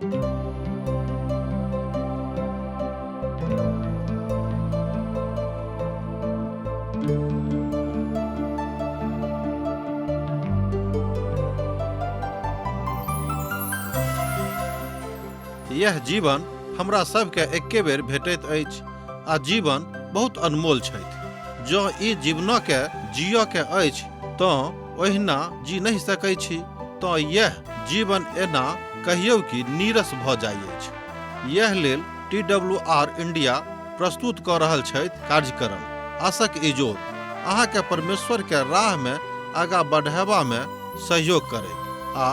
यह जीवन हमरा सबके एके बेर भेटैत अछि आ जीवन बहुत अनमोल छथि। जँ ई जीवनके जियऽ के अछि तँ ओहिना जी नहि सकै छी तँ यैह जीवन एना कहियौ कि नीरस भऽ जाइ अछि। यैह लेल टी डब्ल्यू आर इंडिया प्रस्तुत कऽ रहल छथि कार्यक्रम आशक इजोत अहाँके परमेश्वर के राह मे आगा बढ़ेबा मे सहयोग करैत आ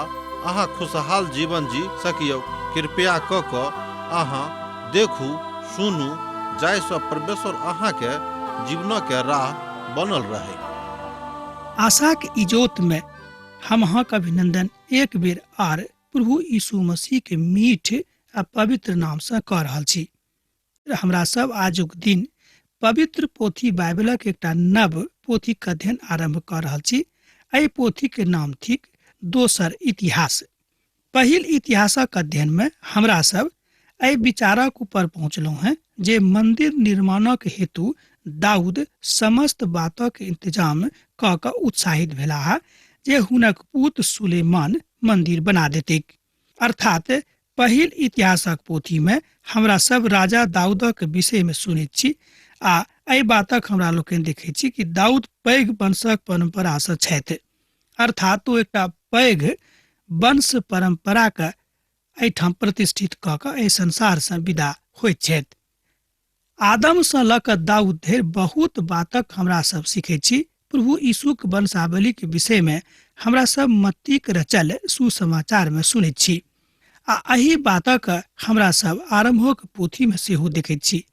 अहाँ खुशहाल जीवन जी सकियौ। कृपया कऽ कऽ अहाँ देखू सुनू जाहिसँ परमेश्वर अहाँके जीवनके राह बनल रहै। आशाक इजोत में हम अहाँक अभिनंदन एक बेर आर प्रभु यीशु मसीह के मीठ आ पवित्र नाम से कऽ रहल छी। हमरा सब आजुक दिन पवित्र पोथी बाइबलक एकटा नव पोथीक अध्ययन आरंभ कऽ रहल छी। एहि पोथीक नाम थिक दोसर इतिहास। पहिल इतिहासक अध्ययन में हमरा सब एहि विचारक ऊपर पहुँचलहुँ हैं जे मंदिर निर्माणक हेतु दाऊद समस्त बातक इंतजाम कऽ कऽ उत्साहित भेलाह जे हुनक पूत सुलेमान मंदिर बना देतैक। अर्थात पहिल इतिहासक पोथी में हमरा सब राजा दाऊदक विषय में सुनैत छी आ एहि बातक हमरा लोकनि देखैत छी कि दाऊद पैघ वंशक परंपरा सँ छथि, अर्थात ओ एकटा पैघ वंश परंपराक एहिठाम प्रतिष्ठित कऽ कऽ एहि संसार सँ विदा होइत छथि। आदम सँ लऽ कऽ दाऊद धरि बहुत बातक हमरा सब सीखैत छी। प्रभु यीशुक वंशावलीक विषय में हमरा सब मत्तीक रचल सुसमाचार में सुनैत छी आ एहि बातक हमरा सब आरम्भोक पोथी में सेहो देखैत छी।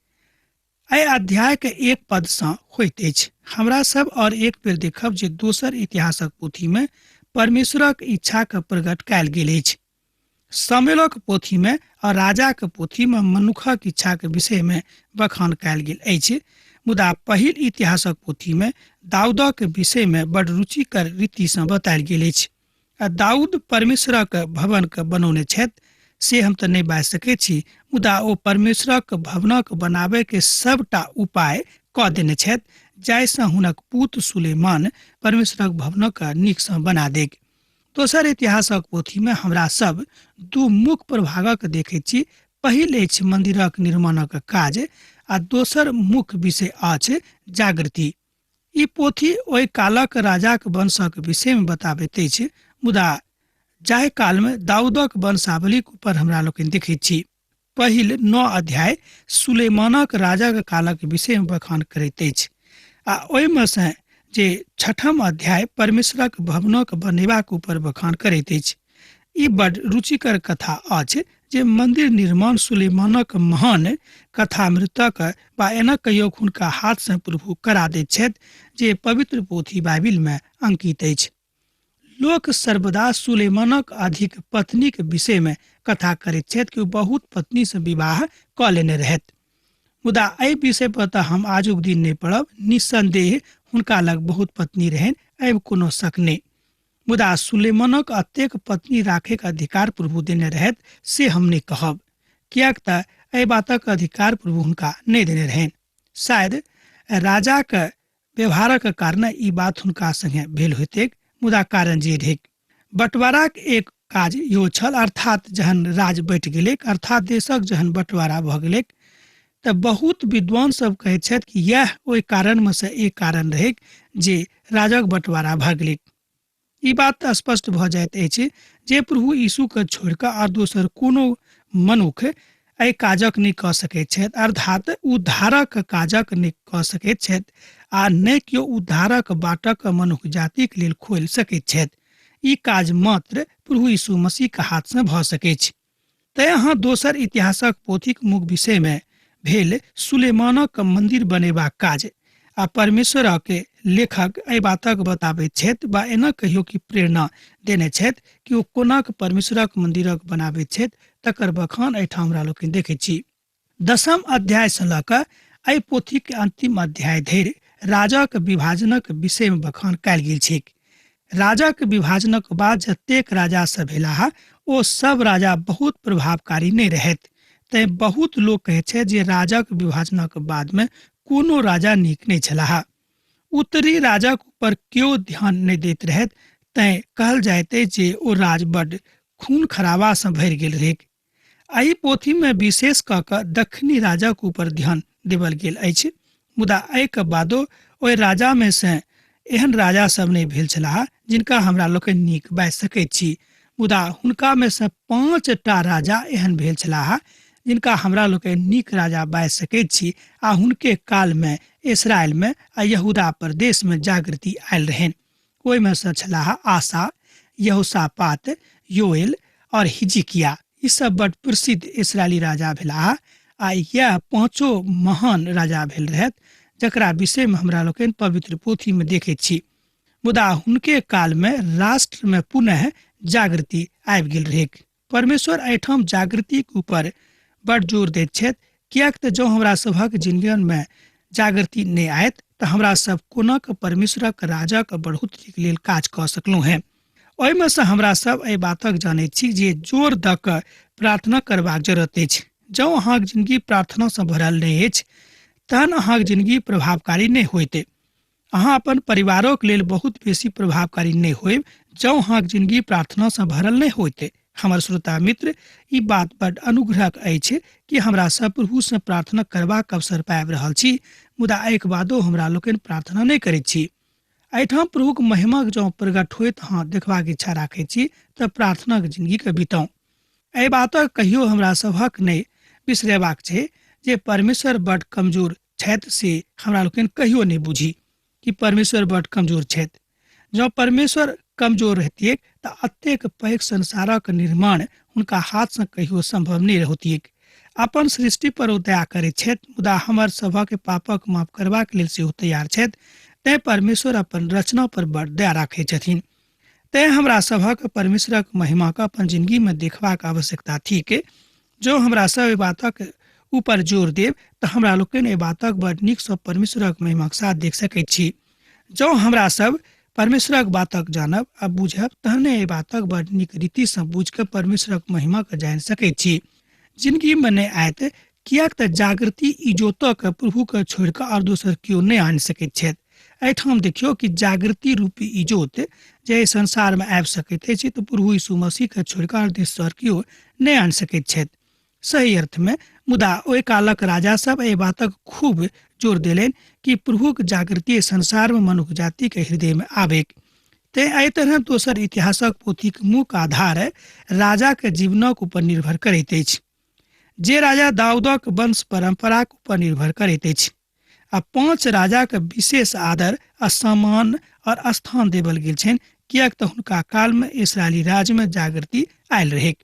एहि अध्याय के एक पद सँ होइत अछि। हमरा सब और एक बेर देखब जे दोसर इतिहासक पोथी में परमेश्वरक इच्छा के प्रकट कयल गेल अछि। शमूएलक पोथी में और राजाक पोथी में मनुखक इच्छाक विषय में बखान कयल गेल अछि, मुदा पहिल इतिहासक पोथी में दाऊदक विषय में बड़ रुचिकर रीति सँ बतायल गेल अछि। आ दाऊद परमेश्वरक भवन के बनौने छथि से हम तऽ नहि बाजि सकैत छी, मुदा ओ परमेश्वरक भवनक बनाबय के सबटा उपाय कऽ देने छथि जाहि सँ हुनक पूत सुलेमान परमेश्वरक भवनक नीक सँ बना देग। दोसर इतिहासक पोथी में हमरा सब दू मुख्य प्रभागक देखैत छी। पहिल अछि मंदिरक निर्माणक काज आ दोसर मुख्य विषय अछि जागृति। ई पोथी ओहि कालक राजाक वंशक विषय में बताबैत अछि, मुदा जाहि काल में दाऊदक वंशावलीक ऊपर हमरा लोकनि देखैत छी। पहिल 9 अध्याय सुलेमानक राजाक कालक विषय में बखान करैत अछि आ ओहिमे से जे छठम अध्याय परमेश्वरक भवनक बनेबाक ऊपर बखान करैत अछि। ई बड़ रुचिकर कथा अछि जे मंदिर निर्माण सुलेमानक महान कथामृतक बा एना कहियो हुनका हाथ से प्रभु करा दैत छथि जे पवित्र पोथी बाइबिल में अंकित अछि। लोक सर्वदा सुलेमानक अधिक पत्नीक विषय में कथा करैत छथि कि ओ बहुत पत्नी से विवाह कऽ लेने रहथि, मुदा एहि विषय पर तऽ हम आजुक दिन नहि पढ़ब। निस्संदेह हुनका लग बहुत पत्नी रहनि, एहि कोनो शक नहि, मुदा सुलेमानक अतेक पत्नी राखैक अधिकार प्रभु देने रहथि से हम नहि कहब, किएक तऽ एहि बातक अधिकार प्रभु हुनका नहि देने रहनि। शायद राजाक व्यवहारक कारण ई बात हुनका संगे भेल होइतेक, मुदा कारण जे रहैक, बँटवाराक एक काज इहो छल, अर्थात जहन राज बँटि गेलैक, अर्थात देशक जहन बँटवारा भऽ गेलैक तऽ बहुत विद्वान सब कहैत छथि कि यैह ओहि कारणमे सँ एक कारण रहैक जे राजक बँटवारा भऽ गेलैक। ई बात तऽ स्पष्ट भऽ जाइत अछि जे प्रभु यीशुके छोड़ि कऽ आर दोसर कोनो मनुख एहि काजक नहि कऽ सकैत छथि, अर्थात उद्धारक काजक नहि कऽ सकैत छथि आ नहि केओ उद्धारक बाटक मनुख जातिक लेल खोलि सकैत छथि। ई काज मात्र प्रभु यीशु मसीहके हाथसँ भऽ सकैछ। तैं अहाँ दोसर इतिहासक पोथीक मुख्य विषयमे भेल सुलेमानक मंदिर बनेबाक काज आ परमेश्वरक लेखक एहि बातक बताबैत छथि बा एना कहियो कि प्रेरणा देने छथि कि ओ कोनाक परमेश्वरक मंदिरक बनाबैत छथि तकर बखान एहिठाम हमरा लोकनि देखैत छी। दसम अध्याय सँ लऽ कऽ एहि पोथीक अंतिम अध्याय धरि राजाक विभाजनक विषयमे बखान कयल गेल छैक। राजाक विभाजनक बाद जतेक राजा सब भेलाह ओ सब राजा बहुत प्रभावकारी नहि रहथि। तें बहुत लोक कहै छै जे राजाक विभाजनक बादमे कोनो राजा नीक नहि छलाह। उत्तरी राजाक ऊपर केओ ध्यान नहि दैत रहथि, तें कहल जाइत अछि जे ओ राज बड्ड खून खराबासँ भरि गेल रहैक। एहि पोथीमे विशेष कऽ कऽ दक्षिणी राजाक ऊपर ध्यान देबल गेल अछि, मुदा एहिके बादो ओहि राजामे सँ एहन राजा सब नहि भेल छलाह जिनका हमरा लोकनि नीक बाजि सकैत छी। मुदा हुनकामे सँ 5टा राजा एहन भेल छलाह जिनका हमरा लोकनि नीक राजा बाजि सकैत छी आ हुनके कालमे इसराइलमे आ यहूदा प्रदेशमे जागृति आयल रहनि। ओहिमे सँ छलाह आशा, यहोशापात, योएल और हिजकिया। ई सब बड प्रसिद्ध इसराइली राजा भेलाह आ इएह पाँचो महान राजा भेल रहथि जकरा विषयमे हमरा लोकनि पवित्र पोथीमे देखैत छी। मुदा हुनके कालमे राष्ट्रमे पुनः जागृति आबि गेल रहैक। परमेश्वर एहिठाम जागृतिक ऊपर बड़ जोर दैत छथि, किएक तऽ जँ हमरा सभक जिनगीमे जागृति नहि आयत तऽ हमरा सब कोना कऽ परमेश्वरक राजक बढ़ोतरीक लेल काज कऽ सकलहुँ हेँ। ओहिमे सँ हमरा सब एहि बातक जानैत छी जे जोर दऽ कऽ प्रार्थना करबाक जरूरत अछि। जँ अहाँक जिनगी प्रार्थनासँ भरल नहि अछि तहन अहाँक जिनगी प्रभावकारी नहि होइत। अहाँ अपन परिवारोक लेल बहुत बेसी प्रभावकारी नहि होयब जँ अहाँक जिनगी प्रार्थनासँ भरल नहि होइत। हमर श्रोता मित्र, ई बात बड अनुग्रहक अछि कि हमरा सब प्रभुसँ प्रार्थना करबाक अवसर पाबि रहल छी, मुदा एहिके बादो हमरा लोकनि प्रार्थना नहि करैत छी। एहिठाम प्रभुक महिमाक जँ प्रकट होइत अहाँ देखबाक इच्छा राखैत छी तऽ प्रार्थनाक जिनगीके बिताउ। एहि बातक कहियो हमरा सभक नहि बिसरेबाक छै जे परमेश्वर बड कमजोर छथि से हमरा लोकनि कहियो नहि बुझी कि परमेश्वर बड कमजोर छथि। जँ परमेश्वर कमजोर रहतियै तऽ अतेक पैघ संसारक निर्माण हुनका हाथसँ कहियो संभव नहि होतियै। अपन सृष्टि पर ओ दया करैत छथि, मुदा हमर सभक पापक माफ करबाक लेल सेहो तैयार छथि। तेँ परमेश्वर अपन रचना पर बड़ दया राखैत छथिन। तेँ हमरा सभक परमेश्वरक महिमाक अपन जिनगीमे देखबाक आवश्यकता थिक। जँ हमरा सब एहि बातक ऊपर जोर देब तऽ हमरा लोकनि एहि बातक बड़ नीकसँ परमेश्वरक महिमाक साथ देख सकैत छी। जँ हमरा सब परमेश्वरक बातक जानब आ बुझब तहने एहि बातक बड़ नीक रीतिसँ बुझि कऽ परमेश्वरक महिमाके जानि सकैत छी। जिनगीमे नहि आयत, किएक तऽ जागृति इजोतक प्रभुके छोड़ि कऽ आओर दोसर केओ नहि आनि सकैत छथि। एहिठाम देखियौ कि जागृति रूपी इजोत जे एहि संसारमे आबि सकैत अछि तऽ प्रभु यीशु मसीहके छोड़ि कऽ आओर दोसर केओ नहि आनि सकैत छथि सही अर्थमे। मुदा ओहि कालक राजा सब एहि बातक खूब जोर देलनि कि प्रभुक जागृति संसारमे मनुख जातिके हृदयमे आबैक। तेँ एहि तरह दोसर इतिहासक पोथीक मुख्य आधार राजाके जीवनक ऊपर निर्भर करैत अछि, जे राजा दाऊदक वंश परंपराक ऊपर निर्भर करैत अछि आ 5 राजाके विशेष आदर आ सम्मान और स्थान देबल गेल छनि, किएक तऽ हुनका कालमे इसराइली राज्यमे जागृति आयल रहैक।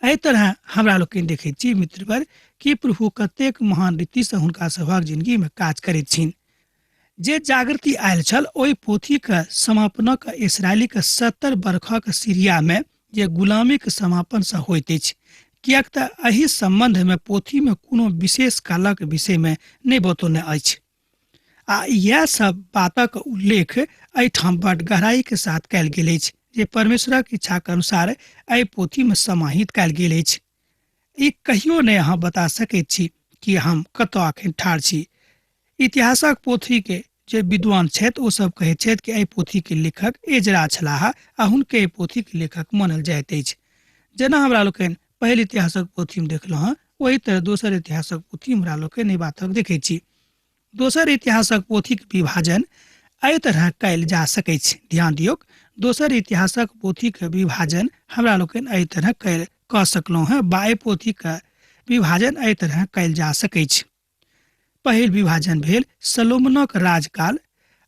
एहि तरह हमरा लोकनि देखैत छी मित्रवर कि प्रभु कतेक महान रीतिसँ हुनका सभक जिनगीमे काज करैत छिन। जे जागृति आयल छल ओहि पोथीके समापनक इसराइलीके 70 बरखक सीरियामे जे गुलामीके समापनसँ होइत अछि, किएक तऽ एहि सम्बन्धमे पोथीमे कोनो विशेष कालक विषयमे नहि बतौने अछि आ इएह सब बातक उल्लेख एहिठाम बड गहराईके साथ कयल गेल अछि जे परमेश्वरक इच्छाक अनुसार एहि पोथीमे समाहित कयल गेल अछि। ई कहियो नहि अहाँ बता सकैत छी कि हम कतऽ अखन ठाढ़ छी। इतिहासक पोथीके जे विद्वान छथि ओ सब कहैत छथि कि एहि पोथीके लेखक एजरा छलाह आ हुनके एहि पोथीके लेखक मानल जाइत अछि। जेना हमरा लोकनि पहिल इतिहासक पोथीमे देखलहुँ हँ, ओहि तरह दोसर इतिहासक पोथी हमरा लोकनि एहि बातक देखैत छी। दोसर इतिहासक पोथीक विभाजन एहि तरह कयल जा सकैछ। ध्यान दियौक, दोसर इतिहासक पोथीक विभाजन हमरा लोकनि एहि तरह कऽ सकलहुँ हँ बा एहि पोथीक विभाजन एहि तरह कयल जा सकैछ। पहिल विभाजन भेल सलोमनक राजकाल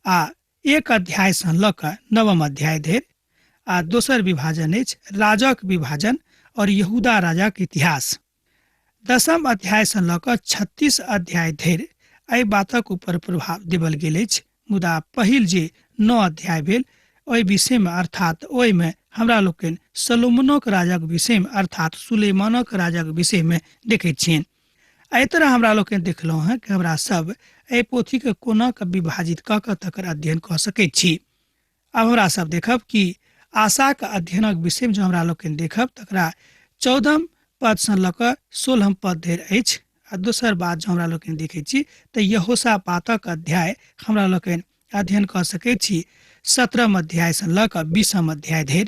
आ 1 अध्यायसँ लऽ कऽ 9 अध्याय धरि, आ दोसर विभाजन अछि राजक विभाजन और यहूदा राजाक इतिहास। 10 अध्यायसँ लऽ कऽ 36 अध्याय धरि एहि बातक ऊपर प्रभाव देबल गेल अछि। मुदा पहिल जे 9 अध्याय भेल ओहि विषयमे अर्थात ओहिमे हमरा लोकनि सलोमनक राजाक विषयमे अर्थात सुलेमानक राजाक विषयमे देखैत छियनि। एहि तरह हमरा लोकनि देखलहुँ हँ कि हमरा सब एहि पोथीके कोना कऽ विभाजित कऽ कऽ तकर अध्ययन कऽ सकैत छी। आब हमरा सब देखब कि आशाक अध्ययनक विषयमे जँ हमरा लोकनि देखब तकरा 14 पदसँ लऽ कऽ 16 पद धरि अछि। आ दोसर बात जँ हमरा लोकनि देखै छी तऽ यहोशापातक अध्याय हमरा लोकनि अध्ययन कऽ सकै छी 17 अध्यायसँ लऽ कऽ 20 अध्याय धरि।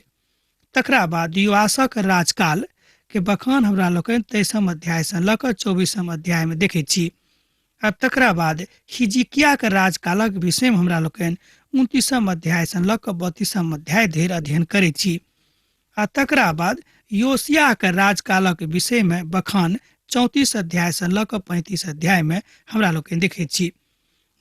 तकरा बाद युवासक राजकाल के बखान हमरा लोकनि 23 अध्यायसँ लऽ कऽ 24 अध्यायमे देखै छी। आ तकरा बाद हिजकियाके राजकालक विषयमे हमरा लोकनि 29 अध्यायसँ लऽ कऽ 32 अध्याय धरि अध्ययन करै छी। आ तकरा बाद योशियाके राजकालक विषयमे बखान 34 अध्यायसँ लऽ कऽ 35 अध्यायमे हमरा लोकनि देखै छी।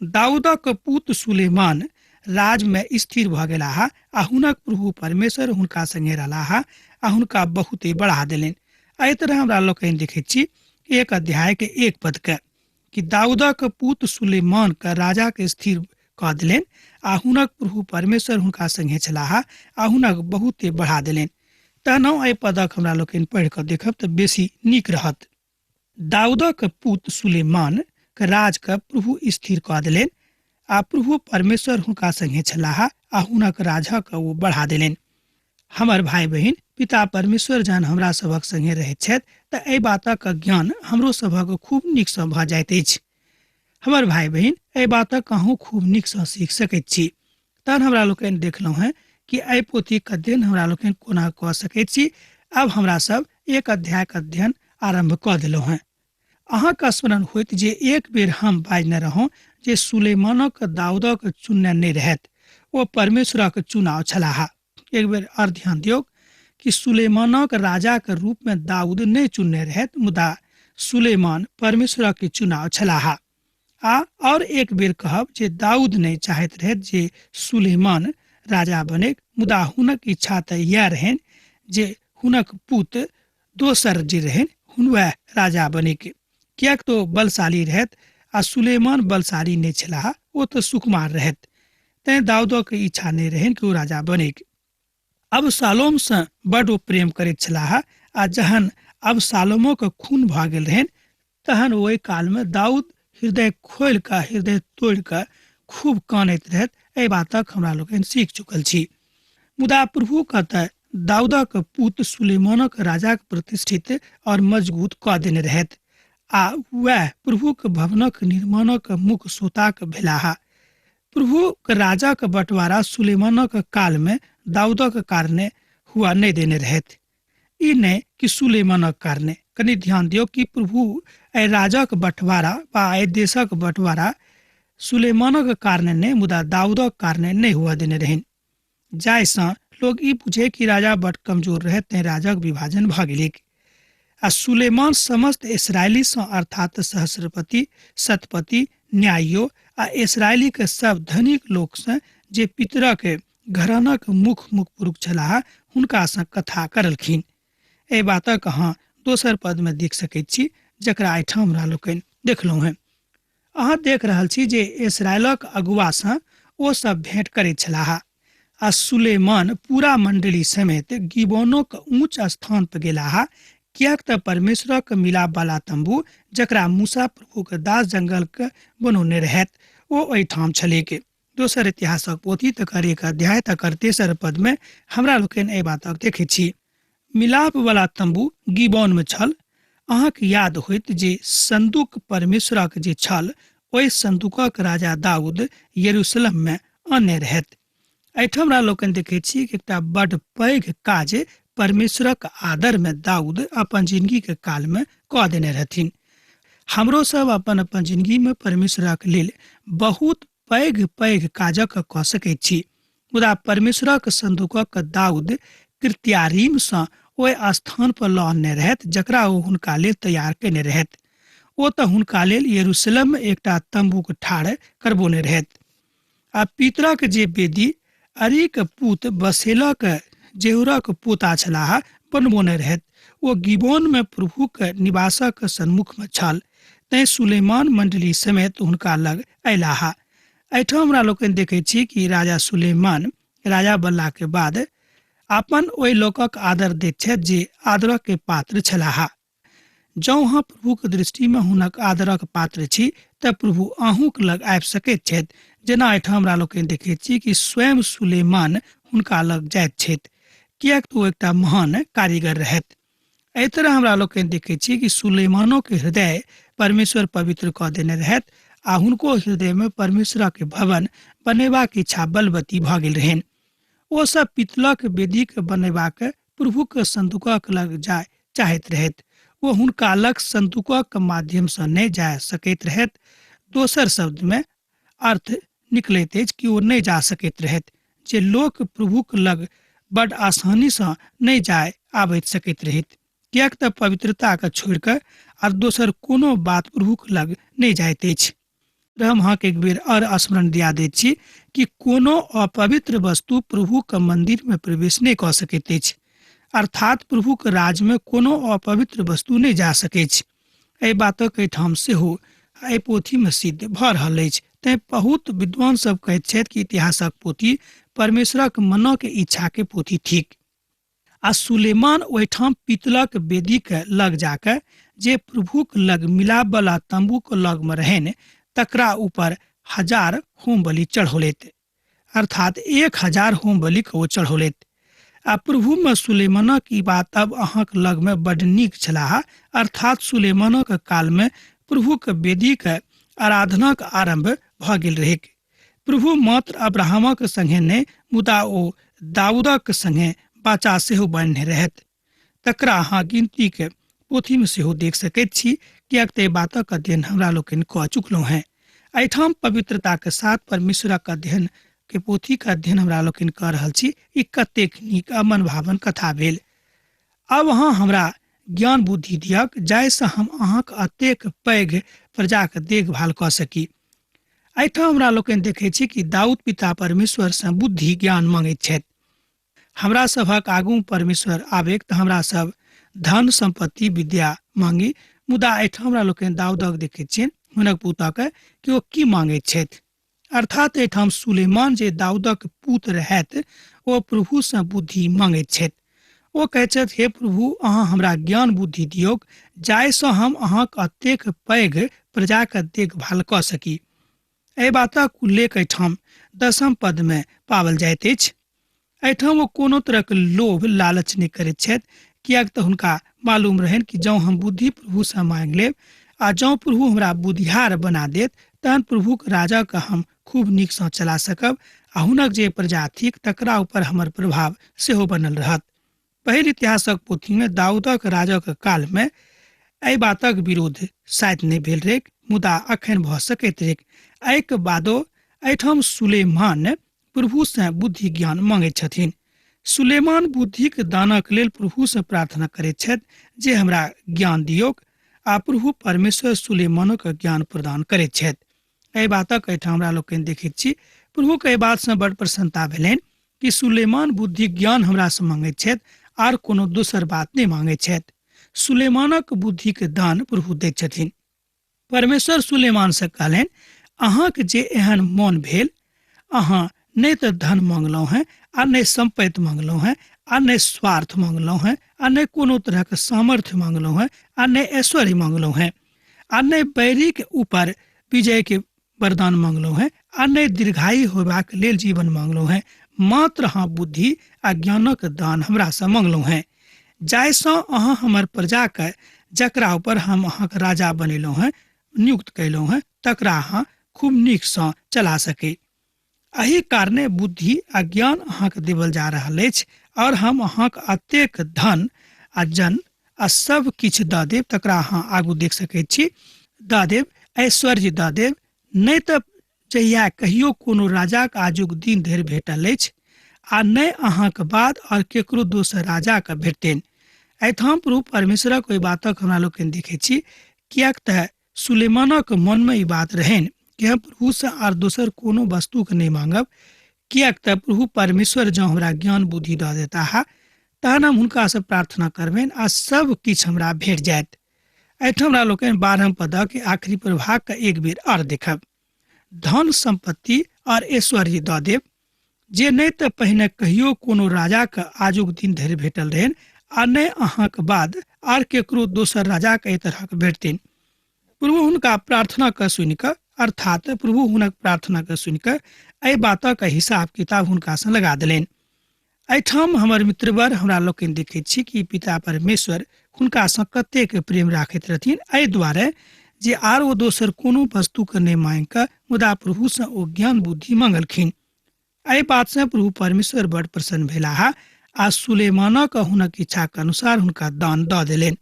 दाऊदक पूत सुलेमान राजमे स्थिर भऽ गेलाह आ हुनक प्रभु परमेश्वर हुनका संगे रहलाह आ हुनका बहुते बढ़ा देलनि। एहि तरह हमरा लोकनि देखै छी 1 अध्याय के 1 पद के कि दाऊदक पूत सुलेमान के राजा के स्थिर कऽ देलनि आ हुनक प्रभु परमेश्वर हुनका संगे छलाह आ हुनक बहुते बढ़ा देलनि। तहन एहि पदक हमरा लोकनि पढ़ि कऽ देखब तऽ बेसी नीक रहत। दाऊदक पूत सुलेमान के राज के प्रभु स्थिर कऽ देलनि आ प्रभु परमेश्वर हुनका संगे छलाह आ हुनक राजक ओ बढ़ा देलनि। हमर भाई बहिन, पिता परमेश्वर जहन हमरा सभक संगे रहैत छथि तऽ एहि बातक ज्ञान हमरो सभक खूब नीकसँ भऽ जाइत अछि। हमर भाई बहिन, एहि बातक अहूँ खूब नीकसँ सीख सकैत छी। तहन हमरा लोकनि देखलहुँ हेँ कि एहि पोथीक अध्ययन हमरा लोकनि कोना कऽ सकैत छी। आब हमरा सब एक अध्यायक अध्ययन आरम्भ कऽ देलहुँ हेँ। अहाँके स्मरण होइत जे एक बेर हम बाजने रहौं जे सुलेमानक दाऊदक चुनने नहि रहथि, ओ परमेश्वरक चुनाव छलाह। एक बेर और ध्यान दियौक कि सुलेमानक राजाक रूपमे दाऊद नहि चुनने रहथि, मुदा सुलेमान परमेश्वरक चुनाव छलाह। आ और एक बेर कहब जे दाऊद नहि चाहैत रहथि जे सुलेमान राजा बने, मुदा हुनक इच्छा तऽ इएह रहनि जे हुनक पुत दोसर जे रहनि वएह राजा बनेके, किएक तऽ ओ बलशाली रहथि आ सुलेमान बलशाली नहि छलाह, ओ तऽ सुकुमार रहथि। तैँ दाऊदक इच्छा नहि रहनि कि ओ राजा बनेके। अबसालोमसँ बड्ड ओ प्रेम करैत छलाह आ जहन अबसालोमोके खून भऽ गेल रहनि तहन ओहि कालमे दाऊद हृदय खोलि कऽ हृदय तोड़ि कऽ खूब कानैत रहथि। एहि बातक हमरा लोकनि सीख चुकल छी। मुदा प्रभुके तऽ दाऊदक पुत सुलेमानक राजाक प्रतिष्ठित और मजबूत कऽ देने रहथि आ वएह प्रभुक भवनक निर्माणक मुख्य सोताक भेलाह। प्रभुक राजाक बँटवारा सुलेमानक कालमे दाऊदक कारणे हुआ नहि देने रहथि, ई नहि कि सुलेमानक कारणे। कनि ध्यान दियौ कि प्रभु एहि राजाक बँटवारा वा एहि देशक बँटवारा सुलेमानक कारणे नहि, मुदा दाऊदक कारणे नहि हुआ देने रहनि, जाहिसँ लोग ई बुझे कि राजा बड कमजोर रहे, तैं राजाक विभाजन भऽ गेलैक। आ सुलेमान समस्त इसराइलीसँ अर्थात सहस्रपति, शतपति, न्यायो आ इसराइलीके सब धनिक लोकसँ जे पितरक घरानाक मुख्य मुख्य पुरुष छलाह हुनकासँ कथा करलखिन। एहि बातक अहाँ दोसर पदमे देख सकैत छी, जकरा एहिठाम हमरा लोकनि देखलहुँ हेँ। अहाँ देख रहल छी जे इसराइलक अगुआसँ ओ सब भेंट करैत छलाह आ सुलेमान पूरा मंडली समेत गिबोनोक ऊंच स्थान पर गेलाह, किएक तऽ परमेश्वरक मिलाप वाला तंबू जकरा मूसा प्रभुक दास जंगल के बनौने रहैत ओ ओहिठाम छलैक। दोसर इतिहासक पोथी तकर 1 अध्याय तकर 3 पद में हमरा लोकनि एहि बातक देखै छी। मिलाप वाला तंबू गिबोन में छल। अहाँके याद होइत जे संदूक परमेश्वरक जे छल ओहि संदूकक राजा दाऊद यरूशलेम में आनने रहथि। एहिठाम हमरा लोकनि देखै छी कि एकटा बड पैघ काज परमेश्वरक आदर में दाऊद अपन जिंदगी के काल में कऽ देने रहथिन। हमरो सब अपन अपन जिंदगी में परमेश्वरक लेल बहुत पैघ पैघ काजक कऽ सकैत छी, मुदा परमेश्वरक संदूकक दाऊद कृत्यारीमसँ ओहि स्थान पर लऽ अनने रहथि जकरा ओ हुनका लेल तैयार कयने रहथि। ओ तऽ हुनका लेल यरूशलेममे एकटा तम्बूक ठाढ़ करबोने रहथि। आ पितरक जे वेदी अरीक पूत बसेलक जेहुरक पोता छलाह बनबोने रहथि, ओ गिबोनमे प्रभुक निवासक सन्मुखमे छल। तैं सुलेमान मंडली समेत हुनका लग अयलाह। एहिठाम हमरा लोकनि देखै छी कि राजा सुलेमान राजा बनलाके बाद अपन ओहि लोकक आदर दैत छथि जे आदरक के पात्र छलाह। जँ अहाँ प्रभुक दृष्टिमे हुनक आदरक पात्र छी तऽ प्रभु अहूँक लग आबि सकैत छथि। जेना एहिठाम हमरा लोकनि देखैत छी कि स्वयं सुलेमान हुनका लग जाइत छथि, किएक तऽ ओ एकटा महान कारीगर रहथि। एहि तरह हमरा लोकनि देखैत छी कि सुलेमानोके हृदय परमेश्वर पवित्र कऽ देने रहथि आ हुनको हृदयमे परमेश्वरक भवन बनेबाक इच्छा बलवती भऽ गेल रहनि। ओ सब पित्तलक वेदीक बनेबाक प्रभुक संदूकक लग जाय चाहैत रहथि। ओ हुनका लग संदूकक माध्यमसँ नहि जा सकैत रहथि। दोसर शब्दमे अर्थ निकलैत अछि कि ओ नहि जा सकैत रहथि, जे लोक प्रभुक लग बड आसानीसँ नहि जाय आबैत सकैत रहैत, किएक तऽ पवित्रताके छोड़ि कऽ आर दोसर कोनो बात प्रभुक लग नहि जाइत अछि। हम अहाँके एक बेर आओर स्मरण दिया दैत छी कि कोनो अपवित्र वस्तु प्रभुक मन्दिरमे प्रवेश नहि कऽ सकैत अछि, अर्थात प्रभुक राजमे कोनो अपवित्र वस्तु नहि जा सकैछ। एहि बातक एहिठाम सेहो एहि पोथीमे सिद्ध भऽ रहल अछि। तैँ बहुत विद्वान सब कहैत छथि कि इतिहासक पोथी परमेश्वरक मनक इच्छाके पोथी थिक। आ सुलेमान ओहिठाम पीतलक वेदीके लग जाके जे प्रभुक लग मिलापवला तम्बूक लगमे रहनि तकरा ऊपर 1000 होम बलि चढ़ौलथि, अर्थात 1000 होम बलिक ओ चढ़ौलथि। आ प्रभुमे सुलेमानक ई बात अब अहाँक लगमे बड्ड नीक छलाह, अर्थात सुलेमानक कालमे प्रभुक वेदीक आराधनाक आरम्भ भऽ गेल रहैक। प्रभु मात्र अब्राहमक संगे नहि, मुदा ओ दाऊदक संगे बाचा सेहो बान्हने रहथि। तकरा अहाँ गिनतीके पोथीमे सेहो देख सकैत छी, किएक तऽ एहि बातक अध्ययन हमरा लोकनि कऽ चुकलहुँ हेँ। एहिठाम पवित्रताके साथ परमेश्वरक अध्ययन के पोथीके अध्ययन हमरा लोकनि कऽ रहल छी। ई कतेक नीक आ मनभावन कथा भेल। आब अहाँ हमरा ज्ञान बुद्धि दियक जाहिसँ हम अहाँक अतेक पैघ प्रजाके देखभाल कऽ सकी। एहिठाम हमरा लोकनि देखै छी कि दाऊद पिता परमेश्वरसँ बुद्धि ज्ञान मांगैत छथि। हमरा सभक आगू परमेश्वर आबेक तऽ हमरा सब धन सम्पत्ति विद्या मांगी, मुदा एहिठाम हमरा लोकनि दाऊदक देखैत छियनि हुनक पुतहके कि ओ की मांगैत छथि। अर्थात एहिठाम सुलेमान जे दाऊदक पूत रहथि ओ प्रभुसँ बुद्धि मांगैत छथि। ओ कहैत छथि, हे प्रभु, अहाँ हमरा ज्ञान बुद्धि दियौक जाहिसँ हम अहाँक अतेक पैघ प्रजाके देखभाल कऽ सकी। एहि बातक उल्लेख एहिठाम 10 पदमे पाओल जाइत अछि। एहिठाम ओ कोनो तरहक लोभ लालच नहि करैत छथि, किएक तऽ हुनका मालूम रहनि कि जँ हम बुद्धि प्रभुसँ मांगि लेब आ जँ प्रभु हमरा बुधियार बना देत तहन प्रभुक राजाके हम खूब नीकसँ चला सकब आ हुनक जे प्रजा थिक तकरा ऊपर हमर प्रभाव सेहो बनल रहत। पहिल इतिहासक पोथीमे दाऊदक राजाक कालमे एहि बातक विरोध शायद नहि भेल रहैक, मुदा अखन भऽ सकैत रहैक। एहिके बादो एहिठाम सुलेमान प्रभुसँ बुद्धि ज्ञान मांगैत छथिन। सुलेमान बुद्धिक दानक लेल प्रभुसँ प्रार्थना करैत छथि जे हमरा ज्ञान दियौक, आ प्रभु परमेश्वर सुलेमानक ज्ञान प्रदान करैत छथि। एहि बातक एहिठाम हमरा लोकनि देखैत छी। प्रभुके एहि बातसँ बड़ प्रसन्नता भेलनि कि सुलेमान बुद्धि ज्ञान हमरासँ मांगैत छथि आर कोनो दोसर बात नहि मांगैत छथि। सुलेमानक बुद्धिके दान प्रभु दैत छथिन। परमेश्वर सुलेमानसँ कहलनि, अहाँके जे एहन मन भेल, अहाँ नहि तऽ धन मांगलहुँ हेँ आ नहि सम्पत्ति मांगलहुँ हेँ आ नहि स्वार्थ मांगलहुँ हेँ आ नहि कोनो तरहके सामर्थ्य मांगलहुँ हेँ आ नहि ऐश्वर्य मांगलहुँ हेँ आ नहि बैरीके ऊपर विजयके वरदान मांगलहुँ हेँ आ नहि दीर्घायु होयबाक लेल जीवन मांगलहुँ हेँ, मात्र अहाँ बुद्धि आ ज्ञानक दान हमरासँ मांगलहुँ हेँ, जाहिसँ अहाँ हमर प्रजाके, जकरा ऊपर हम अहाँके राजा बनेलहुँ हेँ, नियुक्त कयलहुँ हेँ, तकरा अहाँ खूब नीकसँ चला सकी। एहि कारणे बुद्धि आ ज्ञान अहाँके देवल जा रहल अछि और हम अहाँके अतेक धन आ जन आ सब किछु दऽ देब, तकरा अहाँ आगू देख सकैत छी, दऽ देब, ऐश्वर्य दऽ देब, नहि तऽ जहिया कहियो कोनो राजाक आजुक दिन धरि भेटल अछि आ नहि अहाँके बाद और केकरो दोसर राजाके भेटतनि। एहिठाम प्रभु परमेश्वरक ओहि बातक हमरा लोकनि देखै छी, किएक तऽ सुलेमानक मनमे ई बात रहनि कि हम प्रभुसँ आर दोसर कोनो वस्तुके नहि मांगब, किएक तऽ प्रभु परमेश्वर जँ हमरा ज्ञान बुद्धि दऽ देताह तहन हम हुनकासँ प्रार्थना करबनि आ सब किछु हमरा भेट जायत। एहिठाम हमरा लोकनि 12 पदक आखिरी प्रभागके एक बेर आर देखब। धन सम्पत्ति आर ऐश्वर्य दऽ देब, जे नहि तऽ पहिने कहियो कोनो राजाके आजुक दिन धरि भेटल रहनि आ नहि अहाँके बाद आर केकरो दोसर राजाके एहि तरहक भेटथिन। प्रभु हुनका प्रार्थनाके सुनि कऽ, अर्थात प्रभु हुनक प्रार्थनाके सुनि कऽ एहि बातक हिसाब किताब हुनकासँ लगा देलनि। एहिठाम हमर मित्रवर हमरा लोकनि देखैत छी कि पिता परमेश्वर हुनकासँ कतेक प्रेम राखैत रहथिन, एहि दुआरे जे आर ओ दोसर कोनो वस्तुके नहि मांगि कऽ मुदा प्रभुसँ ओ ज्ञान बुद्धि मंगलखिन। एहि बातसँ प्रभु परमेश्वर बड़ प्रसन्न भेलाह आ सुलेमानक हुनक इच्छाक अनुसार हुनका दान दऽ देलनि।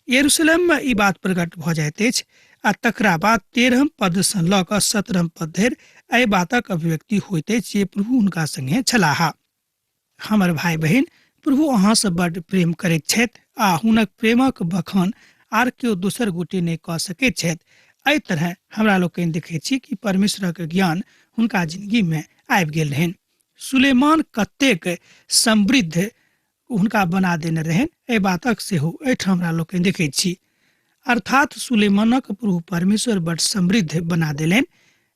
यरूशलेममे ई बात प्रकट भऽ जाइत अछि आ तकरा बाद 13 पदसँ लऽ कऽ 17 पद धरि एहि बातक अभिव्यक्ति होइत अछि जे प्रभु हुनका संगे छलाह। हमर भाय बहिन, प्रभु अहाँसँ बड्ड प्रेम करैत छथि आ हुनक प्रेमक बखान आर केओ दोसर गोटे नहि कऽ सकैत छथि। एहि तरहे हमरा लोकनि देखैत छी कि परमेश्वरक ज्ञान हुनका जिंदगीमे आबि गेल रहनि। सुलेमान कतेक समृद्ध हुनका बना देने रहनि, एहि बातक सेहो एहिठाम हमरा लोकनि देखैत छी। अर्थात सुलेमानक प्रभु परमेश्वर बड समृद्ध बना देलनि,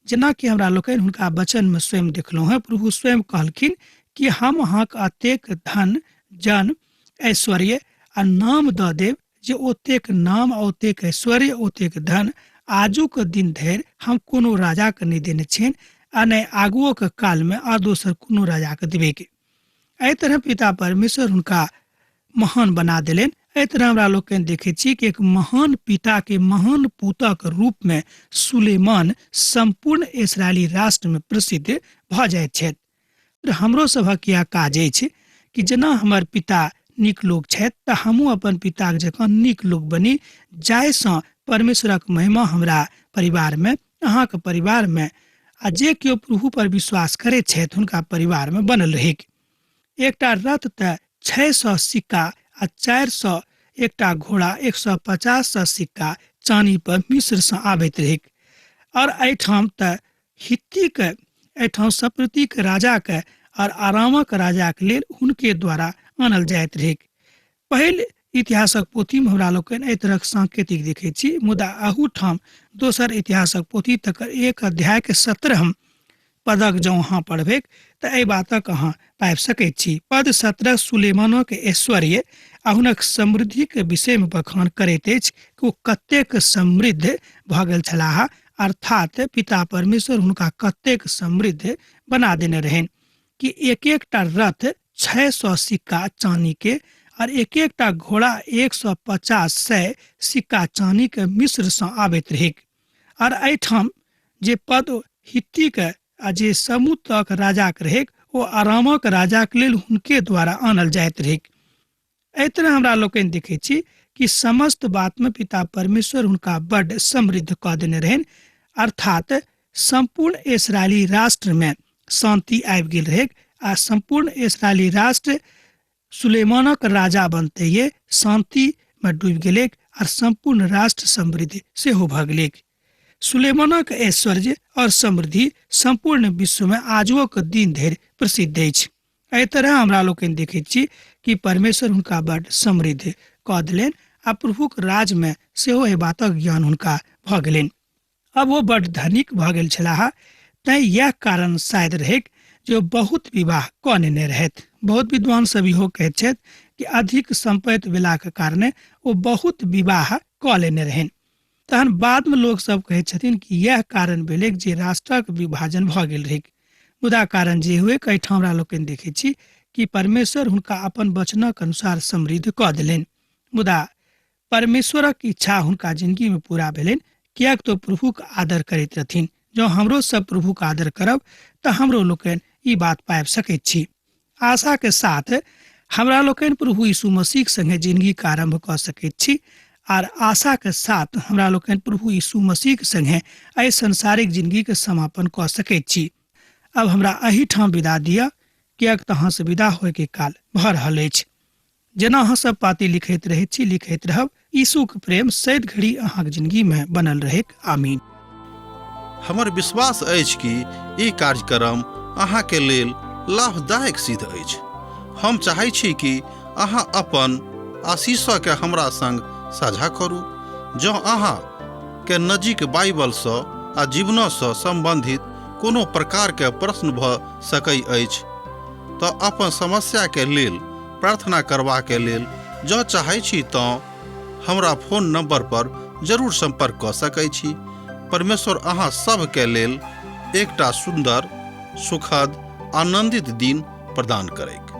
जेनाकि हमरा लोकनि हुनका वचनमे स्वयं देखलहुँ हेँ। प्रभु स्वयं कहलखिन कि हम अहाँके अतेक धन जन ऐश्वर्य आ नाम दऽ देब जे ओतेक नाम आ ओतेक ऐश्वर्य ओतेक धन आजुक दिन धरि हम कोनो राजाके नहि देने छियनि आ नहि आगुओके कालमे आ दोसर कोनो राजाके देबैके। एहि तरह पिता परमेश्वर हुनका महान बना देलनि। एहि तरह हमरा लोकनि देखैत छी कि एक महान पिता के महान पुतक रूप में सुलेमान संपूर्ण इसराइली राष्ट्र में प्रसिद्ध भऽ जाइत छथि। हमरो सभक इएह काज अछि कि जेना हमर पिता नीक लोक छथि तऽ हमहूँ अपन पिताक जकाँ नीक लोक बनी, जाहिसँ परमेश्वरक महिमा हमरा परिवारमे, अहाँके परिवारमे आ जे केओ प्रभु पर विश्वास करैत छथि हुनका परिवारमे बनल रहैक। एकटा रथ तऽ 600 सिक्का आ 400 एकटा घोड़ा 150 सिक्का चानी पर मिस्रसँ आबैत रहैक। और एहिठाम तऽ हित्तीके, एहिठाम सप्रतिक राजाके और आरामक राजाके लेल हुनके द्वारा आनल जाइत रहैक। पहिल इतिहासक पोथीमे हमरा लोकनि एहि तरहक सांकेतिक देखैत छी, मुदा अहूठाम दोसर इतिहासक पोथी तकर 1 अध्यायके 17 पदक जँ अहाँ पढ़बैक तऽ एहि बातक अहाँ पाबि सकैत छी। पद 17 सुलेमानक ऐश्वर्य आ हुनक समृद्धिक विषयमे बखान करैत अछि कि ओ कतेक समृद्ध भऽ गेल छलाह, अर्थात पिता परमेश्वर हुनका कतेक समृद्ध बना देने रहनि कि एक एकटा रथ 600 सिक्का चानी के और एक एकटा घोड़ा 150 सय सिक्का चानी के मिस्र सँ आबैत रहैक। और एहिठाम जे पद हित्ती के आ जे समुद्रक राजाक रहैक ओ आरामक राजाक लेल हुनके द्वारा आनल जाइत रहैक। एहि तरह हमरा लोकनि देखै छी कि समस्त बातमे पिता परमेश्वर हुनका बड्ड समृद्ध कऽ देने रहनि, अर्थात सम्पूर्ण इसराइली राष्ट्रमे शान्ति आबि गेल रहैक आ सम्पूर्ण इसराइली राष्ट्र सुलेमानक राजा बनतैये शान्तिमे डूबि गेलैक आ सम्पूर्ण राष्ट्र समृद्ध सेहो भऽ गेलैक। सुलेमानक ऐश्वर्य और समृद्धि सम्पूर्ण विश्वमे आजुओक दिन धरि प्रसिद्ध अछि। एहि तरह हमरा लोकनि देखैत छी कि परमेश्वर हुनका बड्ड समृद्ध कऽ देलनि आ प्रभुक राजमे सेहो एहि बातक ज्ञान हुनका भऽ गेलनि। अब ओ बड्ड धनिक भऽ गेल छलाह, तैँ इएह कारण शायद रहैक जे ओ बहुत विवाह कऽ नेने रहथि। बहुत विद्वान सब इहो कहैत छथि कि अधिक सम्पत्ति भेलाक कारणे ओ बहुत विवाह कऽ लेने रहनि। तहन बादमे लोक सब कहैत छथिन कि इएह कारण भेलैक जे राष्ट्रक विभाजन भऽ गेल रहैक। मुदा कारण जे हुए, एहिठाम हमरा लोकनि देखैत छी कि परमेश्वर हुनका अपन वचनक अनुसार समृद्ध कऽ देलनि। मुदा परमेश्वरक इच्छा हुनका जिंदगीमे पूरा भेलनि, किएक तऽ प्रभुक आदर करैत रहथिन। जँ हमरो सब प्रभुक आदर करब तऽ हमरो लोकनि ई बात पाबि सकैत छी। आशा के साथ हमरा लोकनि प्रभु यीशु मसीह संगे जिंदगी के आरंभ कऽ सकैत छी आर आशा के साथ हमरा लोकनि प्रभु यीशु मसीह संगे एहि संसारिक जिंदगी के समापन कऽ सकैत छी। अब हमरा एहिठाम विदा दिअ, किएक तऽ अहाँसँ विदा होयके काल भऽ रहल अछि। जेना अहाँ सब पाती लिखैत रहैत छी, लिखैत रहब। यीशुक प्रेम सैद घड़ी अहाँक जिंदगी में बनल रहेक। आमीन। हमर विश्वास अछि कि ई कार्यक्रम अहाँके लेल लाभदायक सिद्ध अछि। हम चाहै छी कि अहाँ अपन आशीषके हमरा संग साझा करू। जँ अहाँ के नजीक बाइबलसँ आ जीवनसँ सम्बन्धित कोनो प्रकारके प्रश्न भऽ सकै अछि तऽ अपन समस्याके लेल प्रार्थना करबाके लेल जँ चाहै छी तँ हमरा फोन नंबर पर जरूर संपर्क कऽ सकै छी। परमेश्वर अहाँ सभके लेल एकटा सुन्दर, सुखद, आनंदित दिन प्रदान करैक।